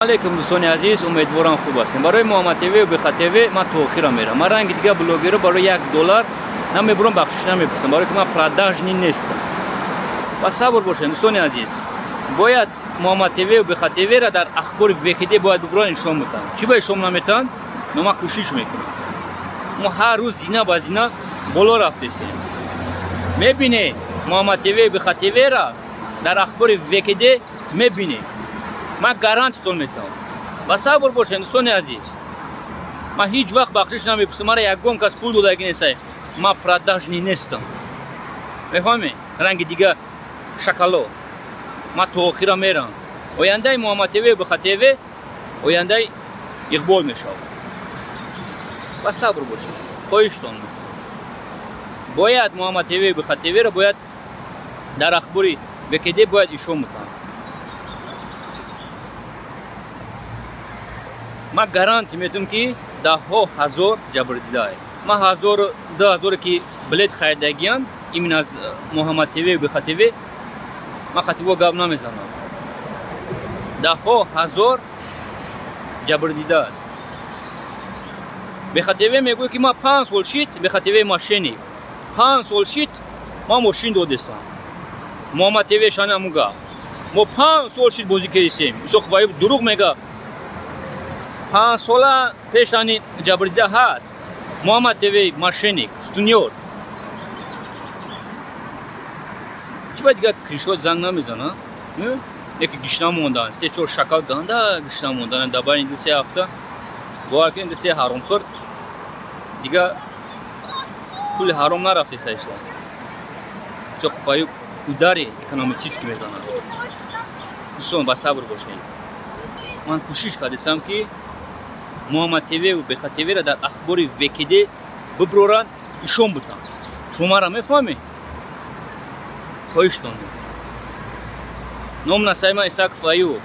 Алейкум, дӯстони азиз, умедворам, хуб ҳастем. Барои Муҳаммад ТВ, Беха ТВ ман то охира мерам. Ман ранги дигар блогеро барои 1 доллар намебурам, бахшиш намепурсам, барое ки ман продажный нестам. Ва сабр бошед, дӯстони азиз. Бояд Муҳаммад ТВ, Беха ТВра дар ахбори ВКД бояд бубуран, ишон бутанд. Чӣ ба ишон наметанд? Но ман кӯшиш мекунам. Мо ҳар рӯз зина ба зина боло рафтесем. Мебинед, Муҳаммад ТВ, Беха ТВра дар ахбори ВКД мебинед. Ман гарантитон метавам. Ва сабр бошед, дӯстони азиз. Ман ҳеҷ вақт бахшиш намепурсам. Мара ягон кас пул додагӣ нестай. Ман продажный нестам, мефаҳмед? Ранги дига шакало. Ман то охира мерам. Ояндаи Муҳаммад ТВ, Беха ТВ ояндаи иқбол мешавад. Ва сабр бошед, хоҳиштон. Бояд Муҳаммад ТВ, Беха ТВро бояд дар ахбори ВКД бояд ишон бутанд. Ман гарантӣ метавам, ки даҳҳо ҳазор ҷабрдидае. Ман ҳазору ду ҳазоре ки билет харидагиам именно аз Муҳаммад ТВ, Беха ТВ, ман хативо гап намезанам. Даҳҳо ҳазор ҷабрдида аст. Беха ТВ мегӯяд, ки ман 5 сол шид. Беха ТВ мошенник. 5 сол шид, ман мошин додесам. Муҳаммад ТВ шанаму гап. Мо 5 сол шид бозӣ кардисем. Исоқ Ваюб дурӯғ мега. 5 сола пешани ҷабрдида ҳаст. Муҳаммад ТВ мошенник, сутунёр. Чӣ ба дига кришот занг намезана? Яке гишна мондан, се чор шакал ганда гишна мондан дар байни ду се ҳафта. Бовар кунед, ду се ҳаромхӯр дига пули ҳаром нарафтеса ислом. Исоқ Фаюб удари экономический мезанад. Дӯстон, ба сабр бошед. Ман кӯшиш кардесам, ки Муҳаммад ТВ Беха ТВра дар ахбори ВКД биброранд, ишон бутанд. Шумо мара мефаҳмед? Хоҳиштон. Ном насаи ман Исаков Аюб.